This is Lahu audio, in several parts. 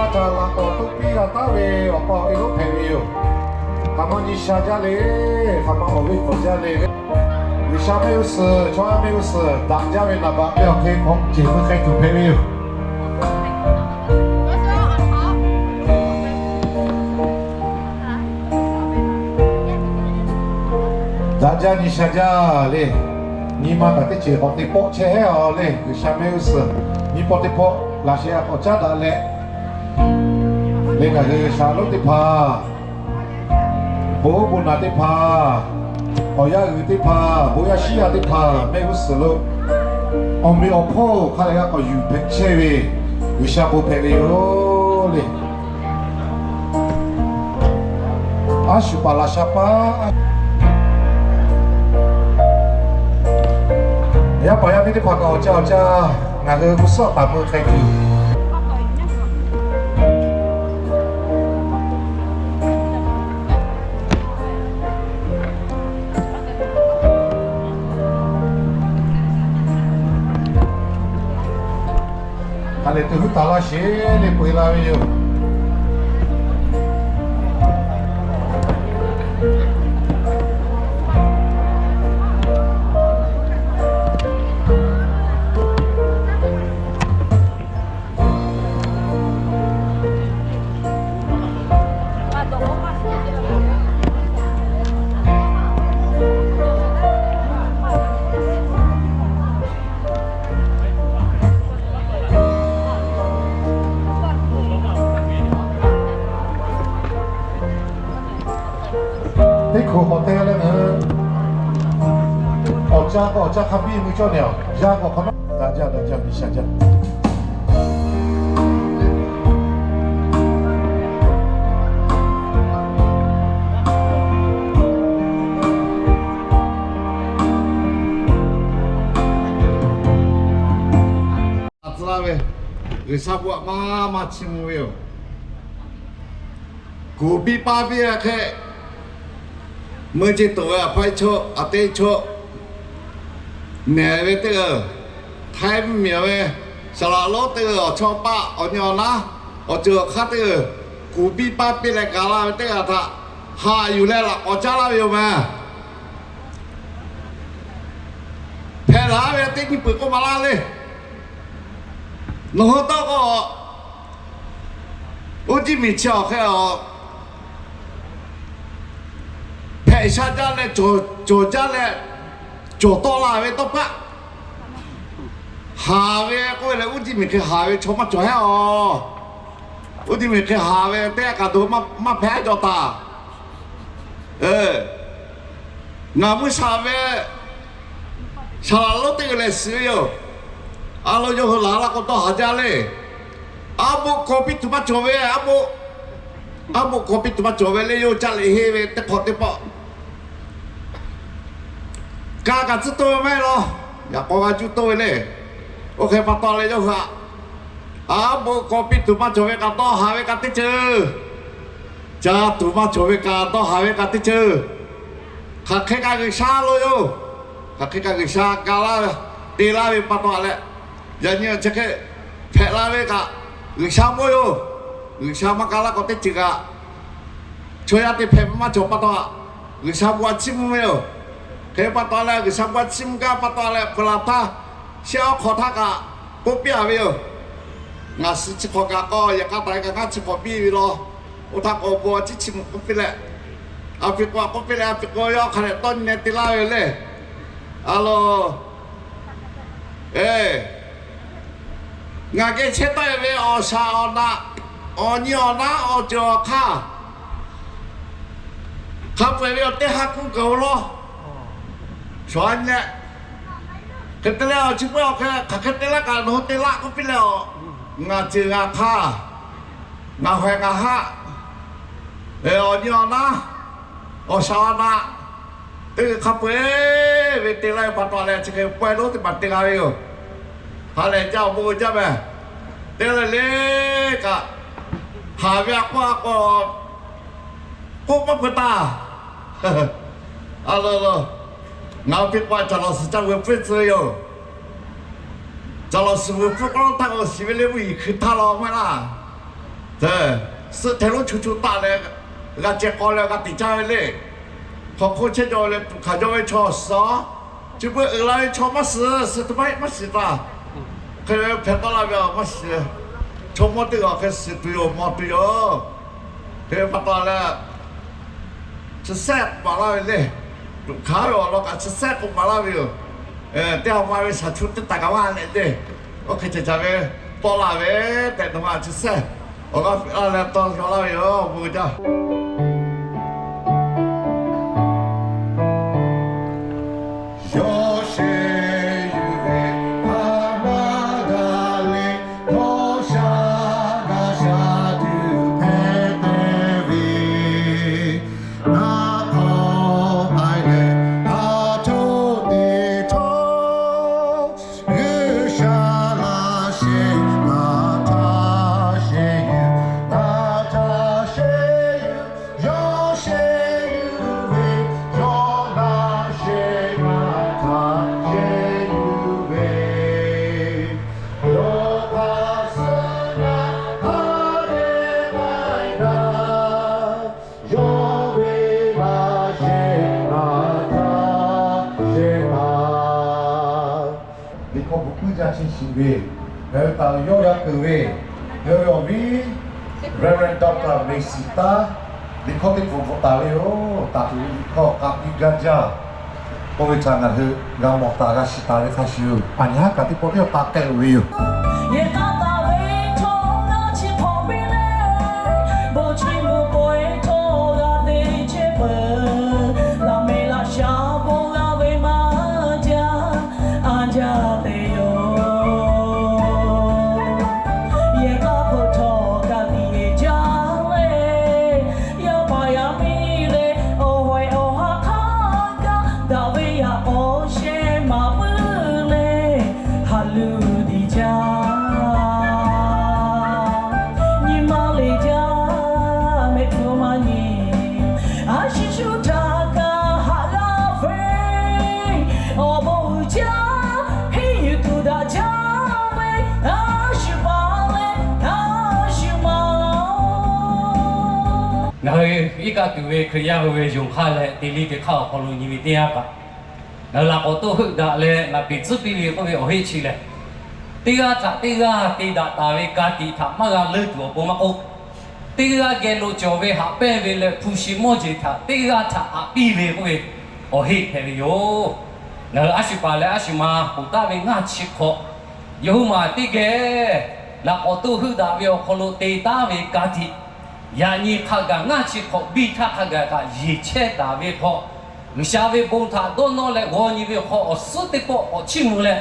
Ca laꞈ k'awꞈ toˇ piˇ g'a taˉ ve awˬ pa awˬ e lonˉ hpehꞈ ve yoˬ. Hk'aˬ ma nyi sha jaˇ le, hk'aˬ ma awˬ ve k'awꞈ jaˇ le. G'uiˬsha mehˆ g'uˇ suhˍ, chaw yaˇ mehˆ g'uˇ suhˍ daꞈ jaˇ ve naˍ baꞈ ve awˬ hk'e hk'aw ceˬ meuˇ hk'e tuˬ hpehꞈ ve yoˬ. Daꞈ jaˇ nyi sha jaˇ le. Nyi ma kaꞈ teˇ ceuˬ k'awꞈ te pawˆ chehˇ heˉ a le. G'uiˬsha mehˆ g'uˇ suhˍ nyi pawˆ teˇ pawˆ laꞈ sheh a k'awꞈ caˉ daꞈ leh, le ngaˬ hui G'uiˬsha lonˉ teˇ hpaˍ, bon oˉ bon naˍ teˇ hpaˍ, awˬ yanˇ g'uiˬ teˇ hpaˍ, bon yaˇ shiˉ yaˇ teˇ hpaˍ mehˆ g'uˇ suhˍ lo awˬ meꞈ awˬ hponˇ hk'a leh g'a k'awꞈ yuˬ hpehꞈ chehˇ ve G'uiˬsha bon hpehꞈ ve yoˬ le. Aˉ shuˍ paˍ laꞈ sha paˉ, yaˇ paˍ yaˇ miˇ teˇ hpaˍ kaꞈ awˬ ca awˬ ca ngaˬ hui g'uˇ suhˍ taˍ meuˇ hk'e tuˬ, hk'a leh te huˉ taˍ laˇ sheˍ le peu eˬ la ve yoˬ. Teˇ hkoˍ k'awꞈ te leh ngaˬ hui awˬ ca k'o awˬ ca hk'a biˇ mui cawˇ nehˬ, awˬ yanˇ k'o hk'awꞈ nawˉ daꞈ jaˇ, daꞈ jaˇ, G'uiˬsha jaˇ. Tcuh laˇ ve, G'uiˬsha bon aꞈ maˇ maˇ chiˇ mvuh ve yoˬ. Kuˬ biˇ paˇ piˇ hk'e, meuˇ ceˇ toˬ ve aˬ hpaˇ chaw aˬ teˇ chaw mehˬ ve teˇ g'aˇ, htaiˇ mvuhˇmiˬ ve saˍ laꞈ lonˉ teˇ g'aˇ awˬ chawˇ paˆ awˬ nyi awˬ naˉ awˬ ceuˬ awˬ hk'aˇ teˇ g'aˇ, kuˬ biˇ paˇ piˇ leh gaˬ la ve teˇ g'aˇ htaꞈ haꞈ yuˬ leh laꞈ k'awꞈ caˉ laˇ ve yoˬ meh. Hpehꞈ laˬ ve teˇ nyi peuˬ k'oˆ maˍ laˇ le. Nawˬ hui tawˇ k'o, oˇ jiˇ miˬ chi awˬ hk'e a, hpehꞈ sha jaˇ leh cawˬ jaˇ leh cawˬ tawˆ la ve tawˇ hpaˆ haˍ ve k'oˆ ve leh, oˇ jiˇ miˬ hk'e haˍ ve chaw maˇ cawˬ heˉ a. Oˇ jiˇ miˬ hk'e haˍ ve teˇ g'aˇ kaꞈ dawˬ maˇ hpehꞈ jaw taˍ. Ngaˬ mvuhˇ shaˍ ve saˍ laꞈ lonˉ teˇ g'aˇ lehˬ suh ve yoˬ. A lo yawˇ hui laˬ laˇ k'o dawˇ haˍ jaˇ le. Aˉ boˆ kawˬ piˇ tuˬ maˇ cawˬ ve, aˉ boˆ, aˉ boˆ kawˬ piˇ tuˬ maˇ cawˬ ve le, yawˇ caˇ leh henˇ ve teˇ hk'awꞈ teˇ pawˆ ka kaꞈ tcuhˉ toˇ ve maˇ heˆ law. Yaꞈ k'aw g'a juˇ toˇ ve le. Oˇ hk'e pa taw leh yawˇ hui aꞈ, aˉ boˆ kawˬ piˇ tuˬ maˇ cawˬ ve kaꞈ dawˇ haˍ ve kaꞈ teˇ ceuˬ, ca tuˬ maˇ cawˬ ve kaꞈ dawˇ haˍ ve kaꞈ teˇ ceuˬ, hk'aˬ hk'e kaꞈ G'uiˬsha lo yoˬ. Hk'aˬ hk'e kaꞈ G'uiˬsha ga laˇ te laˇ ve pa taw leh, yaꞈ nyi chi hk'e hpehꞈ la ve kaꞈ G'uiˬsha mawˇ yoˬ. G'uiˬsha maˇ ga laˇ k'o teˇ ceuˬ kaꞈ chaw yaˇ te hpehꞈ maˇ cawˬ pa taw, G'uiˬsha bon aꞈ chiˇ mvuh ve yoˬ. Hk'e pa taw leh G'uiˬsha bon aꞈ chiˇ mvuh gaˇ pa taw leh, hpu laˬ htaˇ shehˆ awˉ hk'awꞈ htaˇ kaꞈ k'oˆ piˇ a ve yoˬ. Ngaˬ suh chi hk'awꞈ kaꞈ k'o, yehˬ k'a taˍ e kaꞈ ngaˇ chi hk'awꞈ piˇ ve law. Oˇ htaˇ k'o bon aꞈ chiˇ chi mvuh k'oˆ piˇ leh, a pi k'o a k'oˆ piˇ leh, a pi k'o yawˇ hk'a leh tawˇ nyi leh te laˇ ve le. A lo, e, ngaˬ geh chehˇ taˍ ve awˬ shaˍ awˬ naꞈ, awˬ nyi awˬ naˉ awˬ ceuˬ awˬ hk'aˇ, hk'a peu eˬ ve awˬ teˇ ha kuˇ gaˬ-o law. Shawˍ a nyi leh, hk'e te leh awˬ chi peuˇ awˬ hk'e hk'aˬ hk'e te laˇ kaꞈ nawˬ hui te laˇ k'oˆ piˇ leh, a, ngaˬ ceuˬ ngaˬ hk'aˇ, ngaˬ hawehˬ ngaˬ haˆ, awˬ nyi awˬ naˉ, awˬ shaˍ awˬ naꞈ, teˇ hk'a peu eˬ ve te laˇ ve pa taw leh chi hk'e pawehˇ lonˉ teˇ hpaˍ te g'a ve yoˬ. Hk'a lehˬ jaˇ awˬ bon jaˇ meh. Te leh le kaꞈ, haˍ ve a k'oˆ a k'o, k'oˆ maˇ peuˬ taˇ. A lo lo, ngaˬ hui pi k'o caˬ lawˬ suhˍ ca vuiˬ hpfuhˇ tcuh ve yoˬ. Caˬ lawˬ suhˍ vuiˬ hpfuhˇ k'oˆ lo htaˇ k'o shiˍ ve le mvuhˇ yeˬ hkui htaˇ law maˇ laˇ. Te, suhˆ hteˇ lonˉ chu chu taˆ leh, g'a ceh k'aw leh g'a tiꞈ caˇ ve le. Hk'aw hk'oˆ chehˇ jaw leh tuꞈ hkanˍ jaw ve chaw suh, chi beuꞈ uiˍ la ve chaw maˇ suh, suh teˇ maˇ maˇ shiˍ taˇ. Hk'e hpehꞈ taˍ laˇ ve maˇ shiˍ. Chaw mawˇ teˇ g'aˇ hk'e shiˍ tuˬ yoˬ, mawˬ tuˬ yoˬ. Hk'e pa taw leh, chi sehˆ k'oˆ maˍ laˇ ve le. Tuꞈ hkanˍ ve awˬ lawn kaꞈ chi sehˆ k'oˆ maˍ laˇ ve yoˬ. Teˇ ha ma ve shaˍ chu teˇ taˍ kaꞈ maˇ leh le. Oˇ hk'e ceh caˍ ve tawˆ la ve tehꞈ nawˬ ma chi sehˆ awˬ g'aˇ piˇ laˇ leh tawˇ yaw laˇ ve yoˬ. Bon jaˇ. Yawˇ sheˍ yuˬ ve hk'a maˇ g'a le, yawˇ sha g'a sha tuˬ hpehꞈ te ve, ngaˬ hk'aw k'ai leh a cawˇ teˇ cawˇ, G'uiˬsha laꞈ sheh ngaˬ htaꞈ sheˍ yuˬ, ngaˬ htaꞈ sheˍ yuˬ, yawˇ sheˍ yuˬ ve, yawˇ laꞈ sheh ngaˬ htaꞈ sheˍ yuˬ ve, yawˇ hk'a suh ngaˬ hk'a dehꞈ k'ai gaˇ, yawˇ ve laꞈ sheh ngaˬ htaꞈ sheˍ taˍ. Liꞈ hkawˇ bvuhꞈ puiˉ jaˇ chi shiˍ ve, ngaˬ hui taˍ uiˍ yawˇ g'a keunˍ ve, ngaˬ hui awˬ viˉ Reverend Doctor Mei Siˍ taˉ liꞈ hkawˇ teˇ bvuhꞈ bvuhꞈ taˍ ve yoˬ. Taˍ tuˬ ve liꞈ hkawˇ k'a piˇ gaˇ jaˇ k'oˆ ve htaꞈ ngaˬ hui g'a mawˬ taˍ g'a shiˍ taˍ ve hk'a shuˍ yoˬ. Aˬ nyi haˉ kaꞈ teˇ pawˆ teˇ pawˆ k'a k'ai ve yoˬ. Yehˬ k'a taˍ ve chaw ngaˇ chi hk'awꞈ piˇ leh, bon chi mvuh pawehˇ chaw g'a te chehˇ peuˬ. Laꞈ mehˍ laꞈ sha bon g'a ve maˇ jaˇ, a jaˇ te yoˬ. Yehˬ k'a hpeuꞈ htawˇ ka tiꞈ yeˬ jaˇ le, yaˇ paˍ yaˇ miˇ leh awˬ hawehˬ awˬ ha hk'aˇ kaꞈ daꞈ ve yaꞈ k'aw sheh maˍ puiˉ leh, ha luˬ diˬ jaˇ. Nyi ma le jaˇ, mehˆ hpu maˇ nyi. A shu shu htaꞈ kaꞈ haꞈ g'a ve, awˬ bon uiˍ jaˇ, henˇ yuˬ tuˬ daꞈ jaˇ ve, a shu pa leh a shu ma. Ngaˬ hui iˉ kaˆ tuˬ ve Hkriꞈ yaˇ hui ve yonˍ hk'aˇ leh te liˇ teˇ hk'aˇ awˬ hk'aw lo nyi ve teˇ yanˇ kaꞈ, ngaˬ hui laꞈ k'awꞈ toˆ heuˆ daꞈ leh laꞈ peˍ tcuhˉ piˇ ve k'oˆ ve awˬ heˆ chi lehˬ, teˇ g'aˇ htaꞈ teˇ g'aˇ te daꞈ taˍ ve ka tiꞈ htaꞈ maˇ g'a leuˉ tuˬ awˬ pon maˇ k'oˆ, teˇ g'aˇ geh lo cawˬ ve haꞈ pehnˇ ve leh hpu shi mawˇ jeˬ htaꞈ teˇ g'aˇ htaꞈ haꞈ piˇ ve k'oˆ ve awˬ heˆ hpehꞈ ve yoˬ. Ngaˬ hui a shu paˍ leh a shu ma ponˬ taˉ ve ngaˇ chi hk'awꞈ, yawˇ hui maˬ teˇ geh laꞈ k'awꞈ toˆ heuˆ daꞈ ve awˬ hk'aw lo te taˉ ve ka tiꞈ, yaꞈ nyi hk'a gaˬ ngaˇ chi hk'awꞈ biˇ htaˇ hk'a gaˬ kaꞈ yeˬ chehˇ taˍ ve hk'aw, G'uiˬsha ve bon htaꞈ dawˇ nawˇ leh g'aw nyi ve awˬ hk'aw awˬ suhˉ teˇ pawˆ k'awꞈ chiˇ mvuh leh,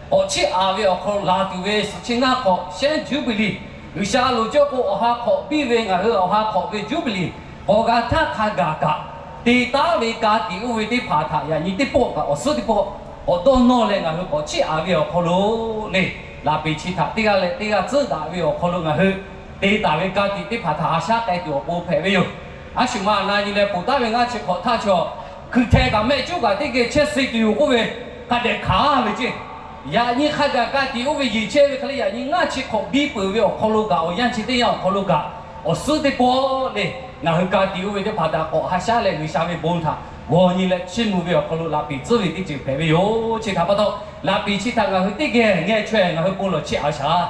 k'awꞈ chiˇ aꞈ ve awˬ hk'aw lo laˬ tuˬ ve suhˍ chi ngaˇ hk'awꞈ shehˉ juˇbiˍliˍ, G'uiˬsha loˍ cawˇ k'o awˬ ha hk'awꞈ biˇ ve ngaˬ hui awˬ ha hk'awꞈ ve juˇbiˍliˍ k'awꞈ g'a htaˇ hk'a gaˬ kaꞈ, te taˉ ve ka tiꞈ oˇ ve teˇ hpaˍ htaꞈ yaꞈ nyi teˇ pawˆ kaꞈ awˬ suhˉ teˇ pawˆ k'awꞈ dawˇ nawˇ leh ngaˬ hui k'awꞈ chiˇ aꞈ ve awˬ hk'aw lo le, laꞈ peˍ chi htaꞈ teˇ g'aˇ leh teˇ g'aˇ tcuhˉ daꞈ ve awˬ hk'aw lo ngaˬ hui te taˍ ve ka tiꞈ teˇ hpaˍ htaꞈ ha shaˉ k'ai tuˬ awˬ pon hpehꞈ ve yoˬ. A shu ma na nyi leh ponˬ taˉ ve ngaˇ chi hk'awꞈ htaˇ chaw, hkui hteh kaꞈ mehˆ cuˉ kaꞈ teˇ geh chehˇ suh tuˬ yoˬ k'oˆ ve, hk'a dehꞈ hkanˍ ve ceˇ. Yaꞈ nyi hk'a gaˬ ka tiꞈ oˇ ve yeˬ chehˇ ve hk'e le, yaꞈ nyi ngaˇ chi hk'awꞈ biˇ peuˬ ve awˬ hk'aw lo kaꞈ, awˬ yanˇ chi teˇ yanˇ awˬ hk'aw lo kaꞈ, awˬ suhˉ teˇ pawˆ le, ngaˬ hui ka tiꞈ oˇ ve teˇ hpaˍ htaꞈ k'awꞈ ha shaˉ leh G'uiˬsha ve bon htaꞈ g'aw nyi leh chiˇ mvuh ve awˬ hk'aw lo laꞈ peˍ tcuhˉ ve teˇ ceuˬ hpehꞈ ve yoˬ. Chi htaꞈ pa taw, laꞈ peˍ chi htaꞈ ngaˬ hui teˇ geh ngeh chaweh ngaˬ hui bon lawˬ chiˇ aꞈ shaˍ.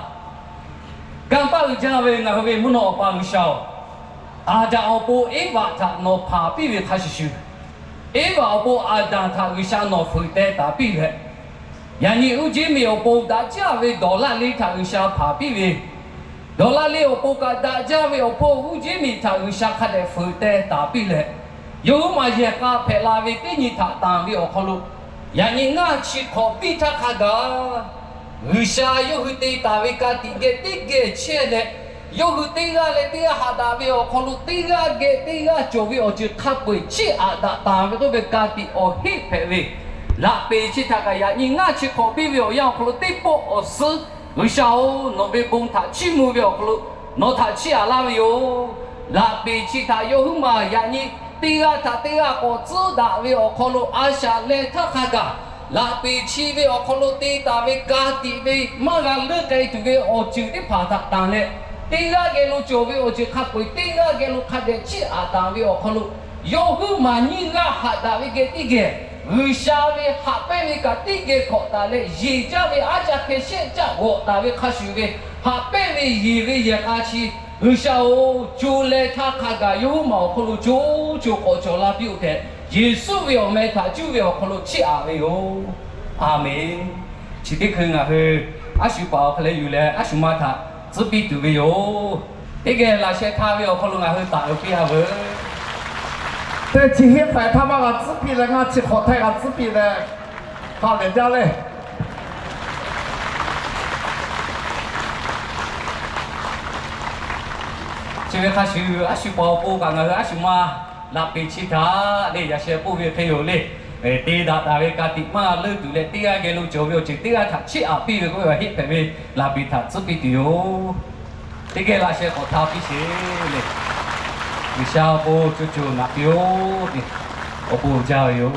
Kanˇ paˆ uiˍ jaˇ ve ngaˬ hui ve mvuhˇ naw awˬ pa G'uiˬsha-oˬ, Aˍdanˍ awˬ pon Eˇvaꞈ htaꞈ nawˬ hpanˍ piˇ ve hk'a shuˍ shuˍ, Eˇvaꞈ awˬ pon Aˍdanˍ htaꞈ G'uiˬsha nawˬ fuiˍ teh taˍ piˇ leh, yaꞈ nyi uˉ jeˇ miˬ awˬ pon daꞈ jaˇ ve dawˬ laˇ le htaꞈ G'uiˬsha hpanˍ piˇ ve, dawˬ laˇ le awˬ pon kaꞈ daꞈ jaˇ ve awˬ hpawˇ uˉ jeˇ miˬ htaꞈ G'uiˬsha hk'a dehꞈ fuiˍ teh taˍ piˇ leh, yawˇ huiˉ maˬ yehˬ k'a hpehꞈ la ve teˇ nyi htaꞈ tanˬ ve awˬ hk'aw lo, yaꞈ nyi ngaˇ chi hk'awꞈ biˇ htaˇ hk'a gaˬ G'uiˬsha yawˇ hui te taˍ ve ka tiꞈ geh teˇ geh chehˇ leh, yawˇ hui teˇ g'aˇ leh teˇ g'aˇ haꞈ daꞈ ve awˬ hk'aw lo teˇ g'aˇ geh teˇ g'aˇ cawˬ ve awˬ ceuˬ hk'a peu-eˬ chiˇ aꞈ daꞈ taˍ ve k'oˆ ve ka tiꞈ awˬ heˆ hpehꞈ ve, laꞈ peˍ chi htaꞈ kaꞈ yaꞈ nyi ngaˇ chi hk'awꞈ biˇ ve awˬ yanˇ awˬ hk'aw lo teˇ pawˆ awˬ suhˉ, G'uiˬsha-oˬ, nawˬ ve bon htaꞈ chiˇ mvuh ve awˬ hk'aw lo nawˬ htaꞈ chiˇ aꞈ laˇ ve yoˬ. Laꞈ peˍ chi htaꞈ yawˇ huiˉ maˬ yaꞈ nyi teˇ g'aˇ htaꞈ teˇ g'aˇ k'awꞈ tcuhˉ daꞈ ve awˬ hk'aw lo a shaꞈ leh htaˇ hk'a gaˬ, laꞈ peˍ chi ve awˬ hk'aw lo te taˍ ve ka tiꞈ ve maˇ g'a leuˆ k'ai tuˬ ve awˬ ceuˬ teˇ hpaˍ htaꞈ tanˬ leh, Teˇ g'aˇ geh lo cawˬ ve awˬ ceuˬ hk'a peu-eˬ teˇ g'aˇ geh lo hk'a dehꞈ chiˇ aꞈ taˍ ve awˬ hk'aw lo, yawˇ huiˉ maˬ nyiˇ g'aˇ haꞈ daꞈ ve geh teˇ geh, G'uiˬsha ve haꞈ pehnˇ ve kaꞈ teˇ geh hkawꞈ taˍ leh, yeˬ jaˇ ve aˉ caˇ hkeh shehˆ caˆ g'awꞈ taˍ ve hk'a shuˍ ve, haꞈ pehnˇ ve yeˬ ve yehˬ k'a chi, G'uiˬsha-oˬ, co leh htaˇ hk'a gaˬ yawˇ huiˉ maˬ awˬ hk'aw lo co co k'awꞈ cawˬ la piˇ-oˆ tehꞈ, Yeˍsuˆ ve awˬ meh htaꞈ cuˇ ve awˬ hk'aw lo chiˇ aꞈ ve yoˬ. A menˬ. Chi teˇ hkui ngaˬ hui aˉ shu paˍ awˬ hk'aw leh yuˬ leh aˉ shu ma htaꞈ tcuhˉ piˇ tuˬ ve yoˬ. Teˇ geh laꞈ sheh htaˇ ve awˬ hk'aw lo ngaˬ hui taˍ uiˍ piˇ-a veuˬ. Teˇ chi hiˆ hpehꞈ htaˇ maˇ g'a tcuhˉ piˇ leh, ngaˇ chi hk'awꞈ htaiˇ g'a tcuhˉ piˇ leh, ha lehˬ jaˇ le. Chi ve hk'a shuˍ, aˉ shu paˍ awˬ pon kaꞈ ngaˬ hui aˉ shu ma laꞈ peˍ chi htaꞈ le yaꞈ sheh k'oˆ ve hk'e yoˬ le. Te daꞈ taˍ ve ka tiꞈ maˇ leuˆ tuˬ leh, teˇ g'aˇ geh lo cawˬ ve awˬ ceuˬ teˇ g'aˇ htaꞈ chiˇ aꞈ piˇ ve k'oˆ ve, hiˆ hpehꞈ ve laꞈ peˍ htaꞈ tcuhˉ piˇ tuˬ yoˬ. Teˇ geh laꞈ sheh k'awꞈ htaˇ piˇ sheˍ le. G'uiˬsha awˬ pon co co naꞈ piˇ-oˆ tehꞈ, awˬ bon uiˍ jaˇ ve yoˬ.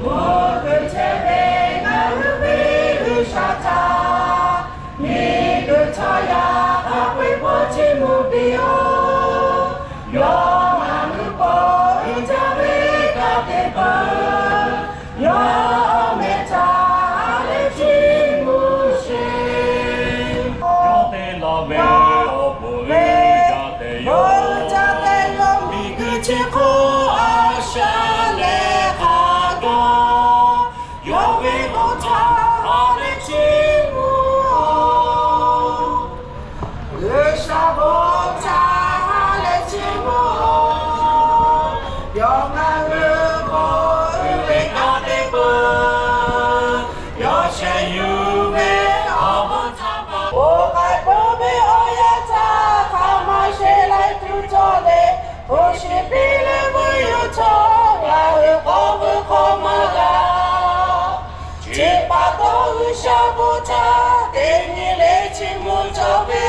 Oˇ hk'e chehˇ ve ngaˬ hui ve G'uiˬsha htaꞈ miˬguiˬ chaw yaˇ hk'a peu-eˬ hpaw chiˇ mvuh piˇ-oˆ. Yawˇ ngaˬ hui pon uiˍ jaˇ ve ka te peuˬ. Yawˇ meh htaꞈ ha lehˬ chiˇ mvuh sheˍ. Yawˇ te la ve awˬ bon ve, yawˇ caˇ leh yawˇ miˬguiˬ chi hk'oˆ a shaꞈ leh hk'a gaˬ, yawˇ ve bon htaꞈ ha lehˬ chiˇ mvuh-oˬ. G'uiˬsha bon htaꞈ ha lehˬ chiˇ mvuh-oˬ. Yawˇ ngaˬ hui bon uiˍ ve kanˉ te peuˬ. Yawˇ shehˍ yuˬ ve awˬ bon htaꞈ pa, oˇ k'ai peuˬ ve awˬ yanˇ htaˇ hk'a maˇ sheˍ leh tuˬ cawˬ le. Hpu shi piˇ leh vuiˇ yaˇ chaw ngaˬ hui k'awꞈ vuiˇ hk'awꞈ maˇ g'a. Chi pa taw G'uiˬsha bon htaꞈ teˇ nyi le chiˇ mvuh cawˬ ve,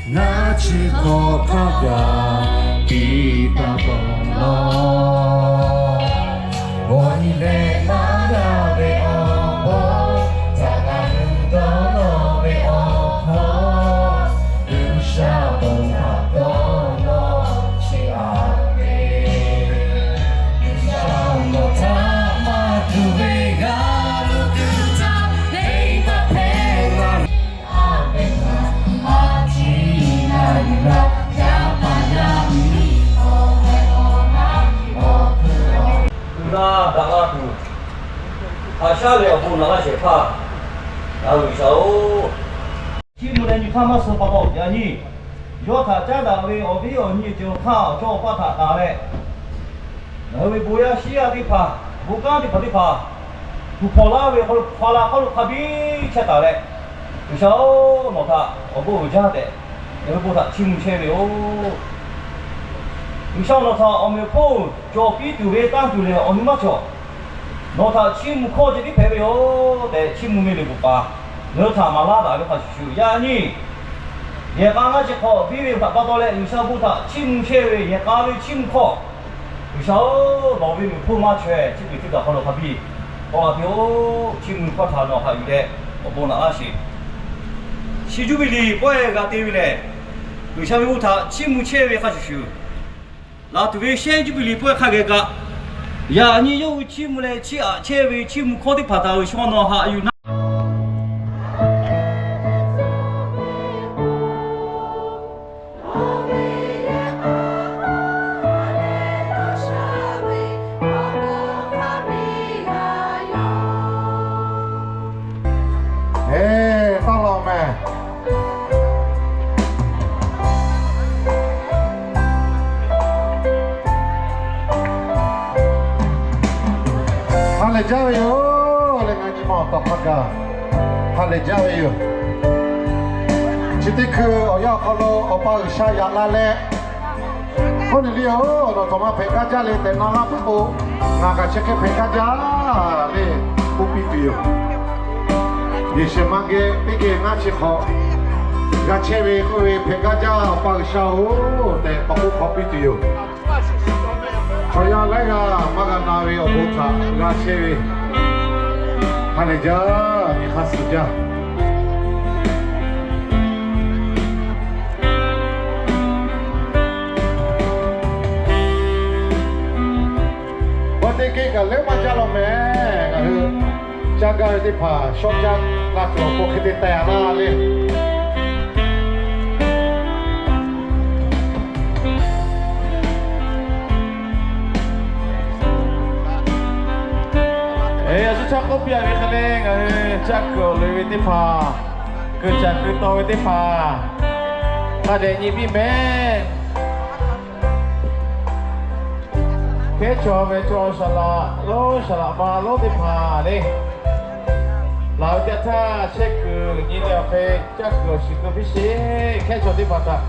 ngaˬ chi hk'awꞈ hk'a gaˬ piˇ taˍ peuˬ law. Awˬ nyi leh maˇ g'aˇ ve awˬ bon htaꞈ ngaˬ hui dawˇ nawˇ ve awˬ hk'aw, G'uiˬsha bon htaꞈ dawˇ nawˇ sheˍ a ve. G'uiˬsha nawˬ htaꞈ maˇ tuˬ ve g'a lo kuiˬ htaꞈ le taˇ hpehꞈ la ve, a ve htaꞈ a Shaˉ leh awˬ bon naꞈ laˇ shehˍ hpaˇ, ngaˬ hui G'uiˬsha-oˬ, chiˇ mvuh leh nyi hk'aˇ maˇ suh pa taw, yaꞈ nyi yawˇ htaꞈ caˉ daꞈ ve awˬ viˉ awˬ nyi ceuˬ hk'aˇ awˬ chawˇ awˬ paˇ htaꞈ taˍ leh, ngaˬ hui ve bon yaˇ shiˉ yaˇ teˇ hpaˍ, bon kanˉ teˇ hpaˍ teˇ hpaˍ, tuˬ hpawnˬ laˇ ve awˬ hk'aw lo hk'a la hk'aw lo hk'a biˇ chehˇ taˍ leh, G'uiˬsha-oˬ, nawˬ htaꞈ awˬ bon uiˍ jaˇ tehꞈ, ngaˬ hui bon htaꞈ chiˇ mvuh chehˇ ve yoˬ. G'uiˬsha nawˬ htaꞈ awˬ meꞈ awˬ hponˇ cawˬ piˇ tuˬ ve tanˇ tuˬ lehˬ, awˬ nu maˇ cawˬ. Nawˬ htaꞈ chiˇ mvuh hkawˇ ceh tiˉ hpehꞈ ve yoˬ tehꞈ, chiˇ mvuh ve liꞈ bvuhꞈ paˍ ngaˬ hui htaꞈ maˍ laˇ taˍ ve hk'a shuˍ shuˍ, yaꞈ nyi yehˬ k'a ngaˇ chi hk'awꞈ biˇ ve htaꞈ pa taw leh, G'uiˬsha bon htaꞈ chiˇ mvuh chehˇ ve yehˬ k'a ve chiˇ mvuh hkawˇ, G'uiˬsha-oˬ, nawˬ ve meꞈ hponˇ maˇ chaweh, chi beuꞈ teˇ kaˬ hk'aw lo hk'a biˇ k'awꞈ la piˇ-oˬ. Chiˇ mvuh hkawˇ htaꞈ nawˬ haꞈ yuˬ leh awˬ bon naꞈ laˇ sheˍ. Chi juˇbiˍliˍ pawehˇ g'a te ve lehˬ, G'uiˬsha ve bon htaꞈ chiˇ mvuh chehˇ ve hk'a shuˍ shuˍ, laˬ tuˬ ve shehˆ juˇbiˍliˍ pawehˇ hk'a geh kaꞈ, yaꞈ nyi yawˇ hui chiˇ mvuh leh chiˇ aꞈ chehˇ ve chiˇ mvuh hkawˇ teˇ hpaˍ htaꞈ G'uiˬsha nawˬ haꞈ yuˬ na Eˬ, taˇ law mehˬ. Ha lehˬ jaˇ ve yoˬ. Leh ngaˬ nyi ma awˬ tawˍ hk'a gaˬ ha lehˬ jaˇ ve yoˬ. Chi teˇ hkui awˬ yanˇ awˬ hk'aw lo Awˬ pa G'uiˬsha yaꞈ la leh, Oˇ ne liˇ-oˬ, nawˬ htaꞈ ma hpehꞈ gaˇ jaˇ le tehꞈ na laˇ pa k'o, ngaˬ kaꞈ chi hk'e hpehꞈ gaˇ jaˇ le k'oˆ piˇ tuˬ yoˬ. Yeˍsuˆ ma geh teˇ geh ngaˇ chi hk'awꞈ g'a chehˇ ve k'oˆ ve, hpehꞈ gaˇ jaˇ Awˬ pa G'uiˬsha-oˬ tehꞈ k'awꞈ k'oˆ hk'awꞈ piˇ tuˬ yoˬ. Chaw yaˇ laiˉ g'aˇ maˇ g'a na ve awˬ bon htaꞈ g'a chehˇ ve, ha lehˬ jaˇ, miˬ hk'aˇ suh jaˇ. Awˬ teˇ kehˉ kaꞈ leuˉ maˇ jaˇ law mehˬ. Ngaˬ hui caˇ gaˇ ve teˇ hpaˍ shawˉ caˇ la tuˬ awˬ pon hk'e te teh-a laˇ le. Eˬ, a shu chaˇ k'oˆ piˇ-a ve hk'e le, ngaˬ hui caˇ kuiˬ awˬ loꞈ-e ve teˇ hpaˍ, kuiˬ caˍ kuiˬ taw ve teˇ hpaˍ, hk'a dehꞈ nyi piˇ mehˍ. Hkehˉ chaw ve chaw saˍ laꞈ lonˉ saˍ laꞈ ma lonˉ teˇ hpaˍ le, laˬ ve teˇ htaˇ chehˇ kuiˬ nyi leh awˬ hk'e caˇ kuiˬ awˬ shiˍ keu piˇ sheˍ. Hkehˉ chaw teˇ hpaˍ htaꞈ